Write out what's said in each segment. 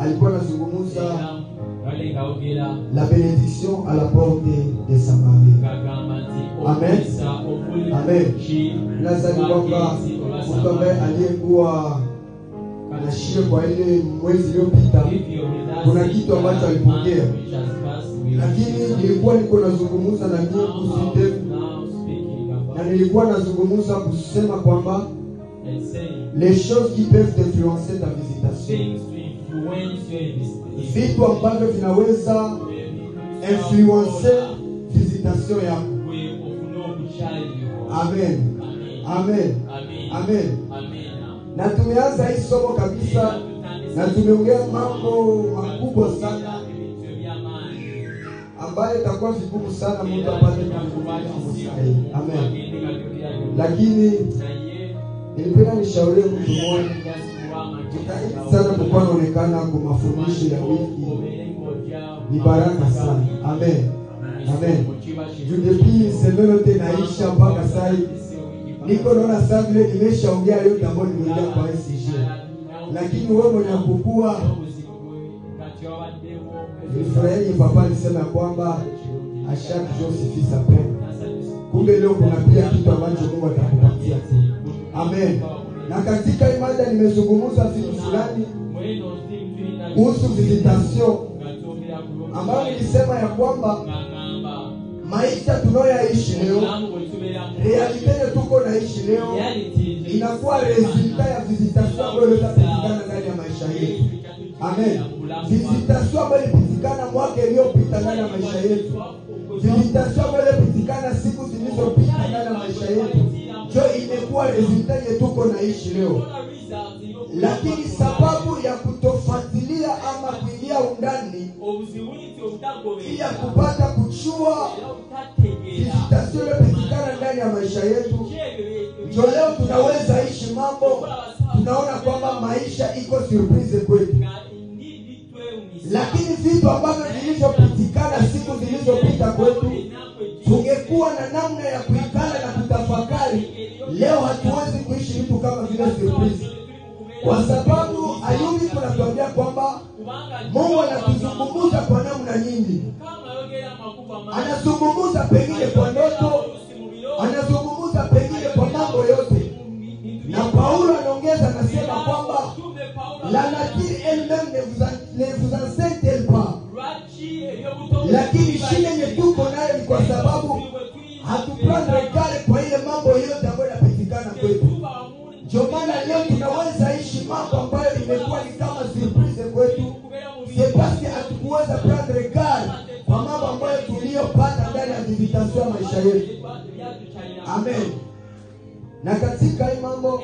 Alikuwa anazungumza la bénédiction à la porte de Samarie. Amen. Amen. Nadhani kwamba mtu ambaye aliyekuwa na kwa ile mwezi uliopita kuna kitu ambacho alipokea, lakini nilikuwa niko nazungumza na nyinyi kuhusu, na nilikuwa nazungumza kusema kwamba les choses qui peuvent influencer ta visitation, vitu ambavyo vinaweza influencer visitation yako. Amen. Amen. Amen. Na tumeanza hii somo kabisa na tumeongea mambo makubwa sana ambayo itakuwa vigumu sana mtu apate kuzungumza. Amen. Lakini nilipenda nishaurie mtu mmoja, jitahidi sana kukuwa naonekana kwa mafundisho ya wiki, ni baraka sana. Amen. Amen. Juu depuis semaine yote naisha mpaka sasa niko naona sasa vile nimeshaongea leo ambayo nimeongea kwa SG. Lakini wewe mwenye kukua, nilifurahi papa alisema kwamba à chaque jour suffit sa peine. Kumbe leo kuna pia kitu ambacho Mungu atakupatia. Amen. Na katika imada nimezungumza vitu fulani kuhusu visitation ambayo nilisema ya kwamba maisha tunayoishi leo, realite tuko naishi leo inakuwa resultat ya visitation ambayo ilipatikana ndani ya maisha yetu. Amen. Visitation ambayo ilipatikana mwaka uliopita ndani ya maisha yetu, visitation ambayo ilipatikana siku zilizopita ndani ya maisha yetu, ndio imekuwa resultat yetu tuko naishi leo. Lakini sababu ya kutofuatilia ama kuingia undani ya kupata kuchua visitation iliyopatikana ndani ya maisha yetu, ndio leo tunaweza ishi mambo tunaona kwamba maisha iko surprise kwetu. Lakini vitu ambavyo vilivyopitikana siku zilizopita kwetu, tungekuwa na namna ya kuikala na kutafakari, leo hatuwezi kuishi vitu kama vile surprise. Kwa sababu Ayubu kunatuambia kwamba Mungu anatuzungumza kwa namna nyingi. Anazungumza pengine kwa ndoto, anazungumza pengine kwa mambo yote. Na Paulo anaongeza anasema kwamba la nature elle-même ne vous enseigne-t-elle pas? Lakini shida yenye tuko nayo ni kwa sababu hatuprendre garde kwa ile mambo yote ambayo yanapatikana kwetu. Ndio maana leo tunaweza ishi mambo ambayo imekuwa ni kama surprise kwetu. C'est parce que hatukuweza prendre garde kwa mambo ambayo tuliyopata ndani ya visitation ya maisha yetu. Amen. Na katika hii mambo,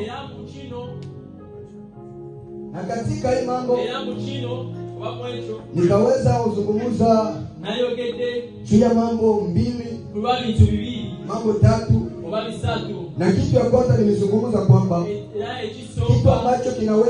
na katika hii mambo nikaweza kuzungumza juu ya mambo mbili, mambo tatu. Na kitu ya kwanza nilizungumza kwamba kitu ambacho kinaweza